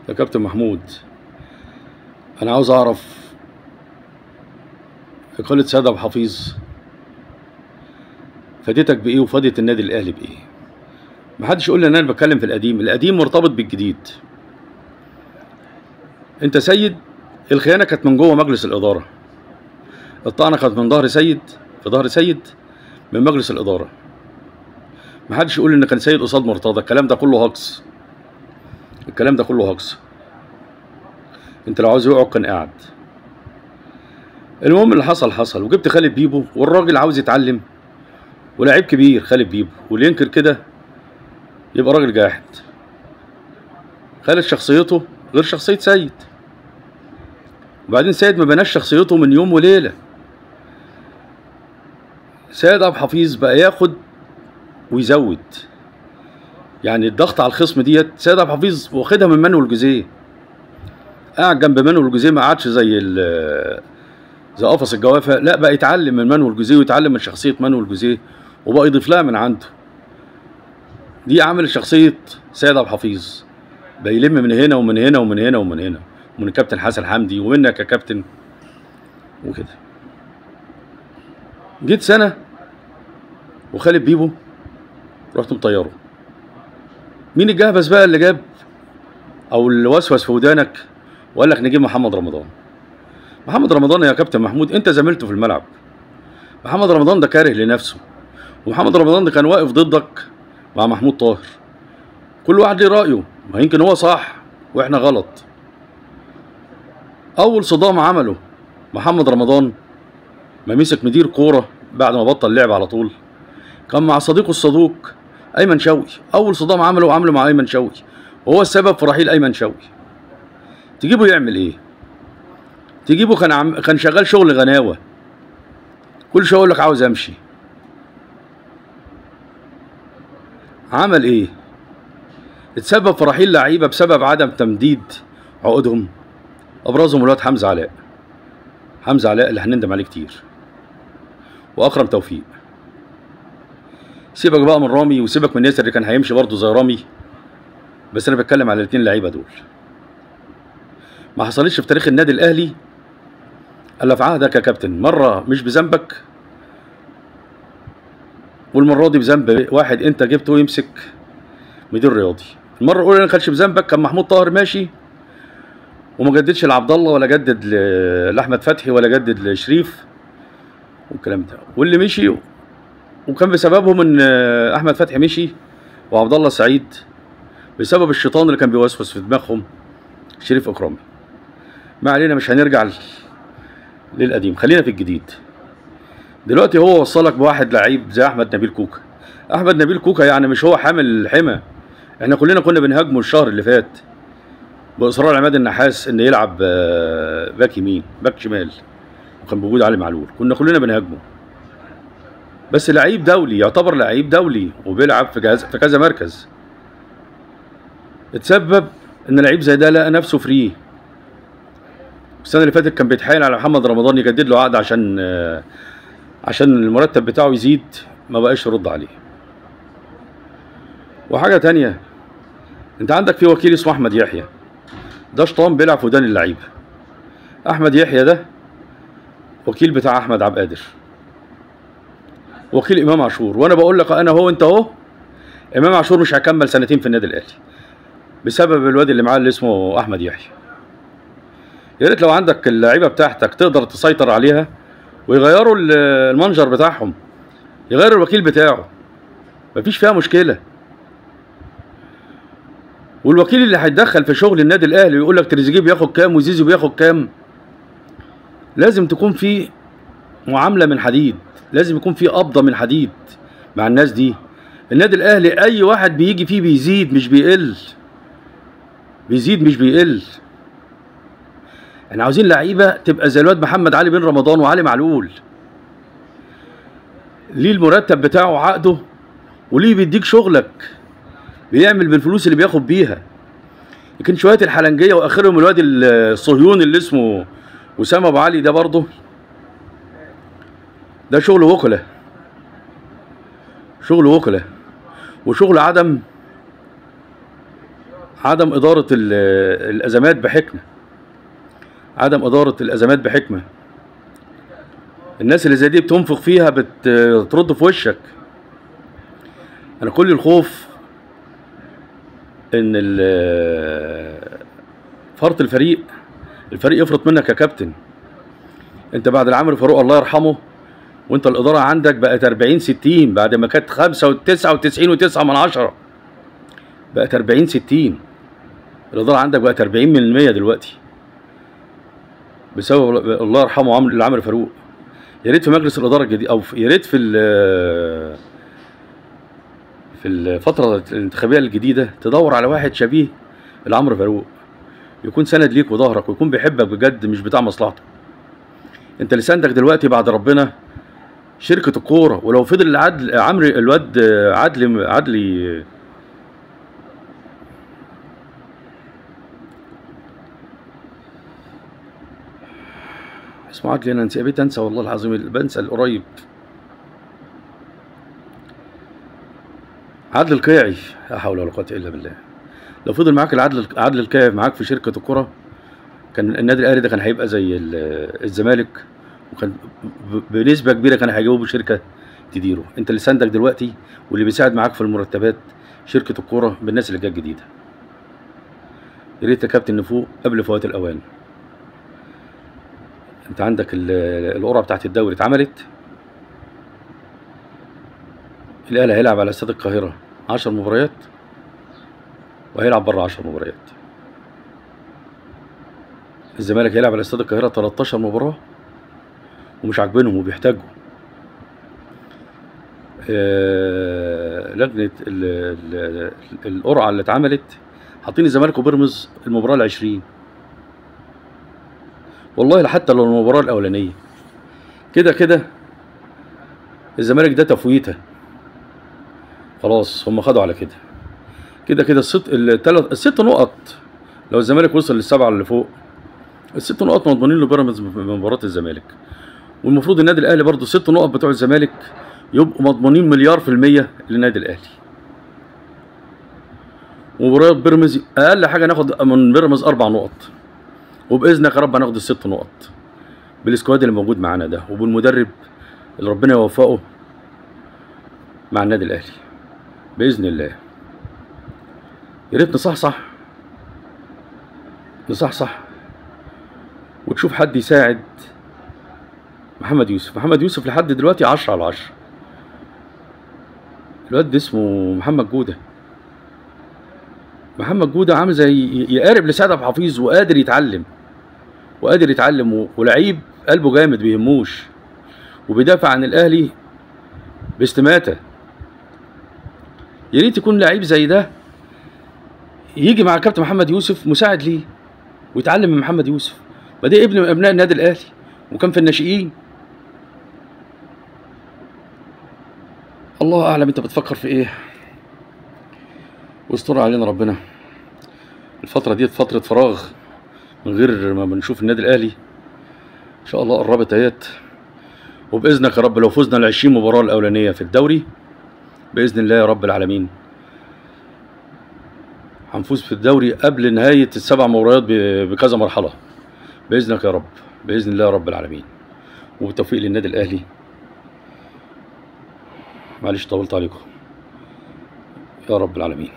يا كابتن محمود، انا عاوز اعرف اقالة سيد عبد الحفيظ فادتك بايه وفادت النادي الاهلي بايه؟ محدش يقول لي ان انا بتكلم في القديم، القديم مرتبط بالجديد. انت سيد، الخيانة كانت من جوه مجلس الادارة، الطعنه كانت من ظهر سيد، في ظهر سيد من مجلس الادارة. محدش يقول ان كان سيد قصاد مرتضى، الكلام ده كله هجص، الكلام ده كله هجص. انت لو عاوز يقعد كان قاعد. المهم اللي حصل حصل، وجبت خالد بيبو، والراجل عاوز يتعلم، ولاعيب كبير خالد بيبو، واللي ينكر كده يبقى راجل جاحد. خالد شخصيته غير شخصية سيد، وبعدين سيد ما بناش شخصيته من يوم وليلة. سيد عبد الحفيظ بقى ياخد ويزود، يعني الضغط على الخصم ديت سيد عبد الحفيظ واخدها من مانويل جوزيه، قاعد جنب مانويل جوزيه، ما قعدش زي قفص الجوافه، لا بقى يتعلم من مانويل جوزيه ويتعلم من شخصية مانويل جوزيه، وبقى يضيف لها من عنده. دي عمل شخصية سيد عبد الحفيظ، بقى يلم من هنا ومن هنا ومن هنا ومن هنا، ومن الكابتن حسن حمدي ومنك يا كابتن وكده. جيت سنة وخالد بيبو رحت مطيره. مين الجهبذ بقى اللي جاب او اللي وسوس في ودانك وقال لك نجيب محمد رمضان؟ محمد رمضان يا كابتن محمود انت زميلته في الملعب. محمد رمضان ده كاره لنفسه، ومحمد رمضان ده كان واقف ضدك مع محمود طاهر. كل واحد ليه رايه، ما يمكن هو صح واحنا غلط. اول صدام عمله محمد رمضان ما مسك مدير كورة بعد ما بطل لعب على طول، كان مع صديقه الصدوق ايمن شوقي. اول صدام عمله مع ايمن شوقي، وهو السبب في رحيل ايمن شوقي. تجيبه يعمل ايه؟ تجيبه كان شغال شغل غناوه، كل شوية يقول لك عاوز امشي. عمل ايه؟ اتسبب في رحيل لعيبة بسبب عدم تمديد عقودهم، ابرزهم الواد حمزة علاء. حمزة علاء اللي هنندم عليه كتير، واكرم توفيق. سيبك بقى من رامي وسيبك من ياسر اللي كان هيمشي برضه زي رامي، بس انا بتكلم على الاثنين لعيبة دول. ما حصلتش في تاريخ النادي الاهلي الا في عهدك يا كابتن، مرة مش بذنبك، والمرة دي بذنب واحد انت جبته يمسك مدير رياضي. المرة الاولى ما كانش بذنبك، كان محمود طاهر ماشي وما جددش لعبد الله ولا جدد لاحمد فتحي ولا جدد لشريف والكلام ده، واللي مشي وكان بسببهم ان احمد فتحي مشي وعبد الله سعيد بسبب الشيطان اللي كان بيوسوس في دماغهم شريف اكرامي. ما علينا، مش هنرجع للقديم، خلينا في الجديد. دلوقتي هو وصلك بواحد لعيب زي احمد نبيل كوكا. احمد نبيل كوكا يعني مش هو حامل الحمى، احنا كلنا كنا بنهاجمه الشهر اللي فات باصرار عماد النحاس ان يلعب باك يمين باك شمال، وكان بوجود علي معلول، كنا كلنا بنهاجمه. بس لعيب دولي، يعتبر لعيب دولي وبيلعب في كذا مركز. اتسبب ان لعيب زي ده لقى نفسه free. السنة اللي فاتت كان بيتحايل على محمد رمضان يجدد له عقد عشان المرتب بتاعه يزيد، ما بقاش يرد عليه. وحاجه تانية، انت عندك في وكيل اسمه احمد يحيى، ده شطان بيلعب في ودان اللعيبة. احمد يحيى ده وكيل بتاع احمد عبد القادر، وكيل امام عاشور. وانا بقول لك انا هو انت اهو، امام عاشور مش هيكمل سنتين في النادي الاهلي بسبب الواد اللي معاه اللي اسمه احمد يحيى. يا ريت لو عندك اللعيبة بتاعتك تقدر تسيطر عليها ويغيروا المنجر بتاعهم، يغيروا الوكيل بتاعه، مفيش فيها مشكلة. والوكيل اللي هيتدخل في شغل النادي الاهلي ويقول لك تريزيجيه بياخد كام وزيزو بياخد كام، لازم تكون في معاملة من حديد، لازم يكون في قبضه من حديد مع الناس دي. النادي الاهلي اي واحد بيجي فيه بيزيد مش بيقل، بيزيد مش بيقل. احنا عاوزين لعيبة تبقى زي الواد محمد علي بن رمضان وعلي معلول، ليه المرتب بتاعه عقده وليه بيديك شغلك، بيعمل بالفلوس اللي بياخد بيها. لكن شوية الحلنجيه واخرهم الواد الصهيوني اللي اسمه وسام ابو علي ده برضه، ده شغل وكلاء، شغل وكلاء وشغل عدم عدم ادارة الازمات بحكمه، عدم ادارة الازمات بحكمه. الناس اللي زي دي بتنفخ فيها بترد في وشك. انا كل الخوف ان فرط الفريق، الفريق يفرط منك يا كابتن. انت بعد العمرو فاروق الله يرحمه، وانت الادارة عندك بقت 40-60 بعد ما كانت 95.9، بقت 40-60. الادارة عندك بقت 40% دلوقتي بسبب الله يرحمه العمرو فاروق. يا ريت في مجلس الادارة الجديد، او يا ريت في الفترة الانتخابية الجديدة تدور على واحد شبيه العمرو فاروق، يكون سند ليك وظهرك، ويكون بيحبك بجد مش بتاع مصلحته. انت اللي سندك دلوقتي بعد ربنا شركة الكورة، ولو فضل العدل عمرو الواد عدلي اسمه عدلي، انا نسيت، انسى والله العظيم بنسى القريب. عدل القيعي، لا حول ولا قوة الا بالله. لو فضل معاك العدل، عدل القيعي معاك في شركة الكرة، كان النادي الاهلي ده كان هيبقى زي الزمالك، وكان بنسبة كبيرة كان هيجيبوه بشركة تديره. انت اللي ساندك دلوقتي واللي بيساعد معاك في المرتبات شركة الكورة بالناس اللي جت جديدة. يا ريت يا كابتن نفوق قبل فوات الاوان. انت عندك القرعة بتاعت الدوري اتعملت، الاهلي هيلعب على استاد القاهرة 10 مباريات، وهيلعب بره 10 مباريات. الزمالك هيلعب على استاد القاهرة 13 مباراة ومش عاجبينهم وبيحتاجوا. لجنة القرعة اللي اتعملت حاطين الزمالك وبيراميدز المباراة 20، والله حتى لو المباراة الأولانية كده كده الزمالك ده تفويته خلاص، هم خدوا على كده كده كده. الست نقط لو الزمالك وصل للسبعة اللي فوق، ال6 نقط مضمونين لبيراميدز من مباراة الزمالك. والمفروض النادي الأهلي برضه 6 نقط بتوع الزمالك يبقوا مضمونين 1,000,000,000% للنادي الأهلي. ومباراة بيراميدز أقل حاجة ناخد من بيراميدز 4 نقط، وبإذنك يا رب هناخد ال6 نقط بال squad اللي موجود معانا ده، وبالمدرب اللي ربنا يوفقه مع النادي الأهلي بإذن الله. يا ريت نصحصح نصحصح وتشوف حد يساعد محمد يوسف. محمد يوسف لحد دلوقتي 10 على 10. الواد اسمه محمد جودة. محمد جودة عامل زي يقارب لسعد عبد الحفيظ، وقادر يتعلم، وقادر يتعلم، ولعيب قلبه جامد بيهموش، وبيدافع عن الاهلي باستماتة. يا ريت يكون لعيب زي ده يجي مع كابتن محمد يوسف مساعد ليه، ويتعلم من محمد يوسف. ما ده ابن من ابناء النادي الاهلي وكان في الناشئين. الله اعلم انت بتفكر في ايه، واستر علينا ربنا. الفترة دي فترة فراغ من غير ما بنشوف النادي الاهلي. ان شاء الله قربت اهيت، وباذنك يا رب لو فزنا ال20 مباراة الاولانية في الدوري باذن الله يا رب العالمين هنفوز في الدوري قبل نهاية ال7 مباريات بكذا مرحلة باذنك يا رب، باذن الله يا رب العالمين. وبالتوفيق للنادي الاهلي. معلش طولت عليكم يا رب العالمين.